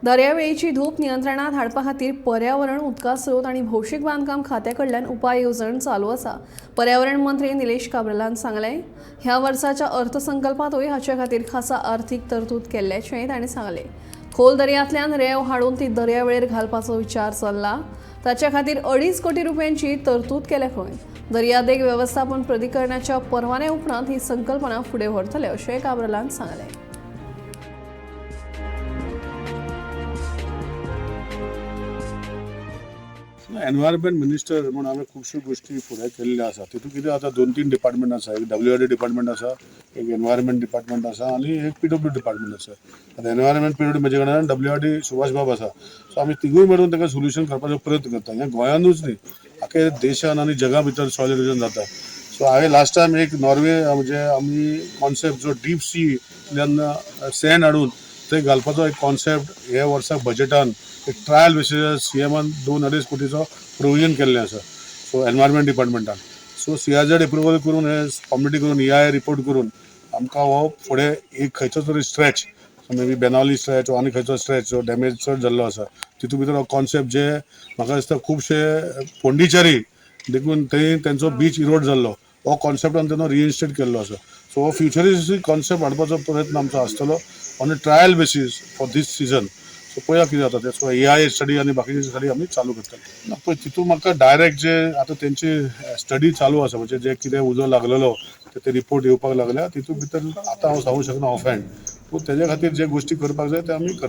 दर्यावेळेची धूप नियंत्रणात हाडपा खातीर पर्यावरण, उदका स्रोत आनी भौशीक बांदकाम खात्या कडल्यान उपाय येवजण चालू आसा. पर्यावरण मंत्री निलेश काब्रालान सांगलें, ह्या वर्साच्या अर्थसंकल्पांतूय हाचे खातीर खासा अर्थीक तरतूद केल्ल्याचेंय ताणें सांगलें. खोल दर्यांतल्यान रेंव हाडून ती दर्यावेळेर घालपाचो विचार चल्ला. ताच्या खातीर 2.5 कोटी रुपयांची तरतूद केल्या खंय. दर्यादेग वेवस्थापन प्राधिकरणाच्या परवान्या उपरांत ही संकल्पना फुडें व्हरतले, अशें काब्रालान सांगलें. एनवायरमेंट मिनिस्टर म्हूण हांवें खुबश्यो गोश्टी फुडें केल्ल्यो आसा. तितून कितें आतां दोन तीन डिपार्टमेंट आसा. एक डब्ल्यूआरडी डिपार्टमेंट आसा, एक एनवायरमेंट डिपार्टमेंट आसा आनी एक पीडब्ल्यू डिपार्टमेंट आसा. आतां एनवायरमेंट पिरियड म्हजे कडेन, डब्ल्यूआरडी सुभाष बाब आसा. सो आमी तिगूय मेळून ताका सोल्युशन करपाचो प्रयत्न करता. हें गोंयानूच न्ही, आख्या देशान आनी जगा भितर सॉयल इरोजन जाता. सो हांवें लास्ट टायम एक नॉर्वे, म्हणजे आमी कॉन्सेप्ट जो डीप सींतल्यान सँड हाडून थंय घालपाचो एक कॉन्सेप्ट हे वर्साक बजेटान एक ट्रायल बेसीस सीएमान 2-2.5 कोटीचो प्रोविजन केल्लें आसा. सो एनवायरमेंट डिपार्टमेंटान, सो सीआरझेड एप्रुवल करून, हे कॉमिटी करून, ईआयए रिपोर्ट करून आमकां हो फुडें एक खंयचो तरी stretch, may be Benaulim stretch आनी खंयचो स्ट्रेच जो डॅमेज चड जाल्लो आसा, तितून भितर हो कॉन्सेप्ट जे म्हाका दिसता खुबशे पोंडिचेरी देखून थंय तेंचो बीच इरोड जाल्लो, हो कॉन्सेप्ट आमी तेन्ना रिइन्स्टेट केल्लो आसा. सो हो फ्युचरिस्टीक कॉन्सेप्ट हाडपाचो प्रयत्न आमचो आसतलो on a trial basis for this season. So पळया कितें जाता तें. सो एआय स्टडी आनी बाकीचे स्टडी आमी चालू करतले. ना, पळय, तितून म्हाका डायरेक्ट जे आतां तेंची स्टडी चालू आसा, म्हणजे जे कितें उजो लागलेलो ते रिपोर्ट येवपाक लागल्या, तितून भितर आतां हांव सांगूंक शकना ऑफ हँड. पूण तेज्या खातीर जे गोश्टी करपाक जाय ते आमी करतले.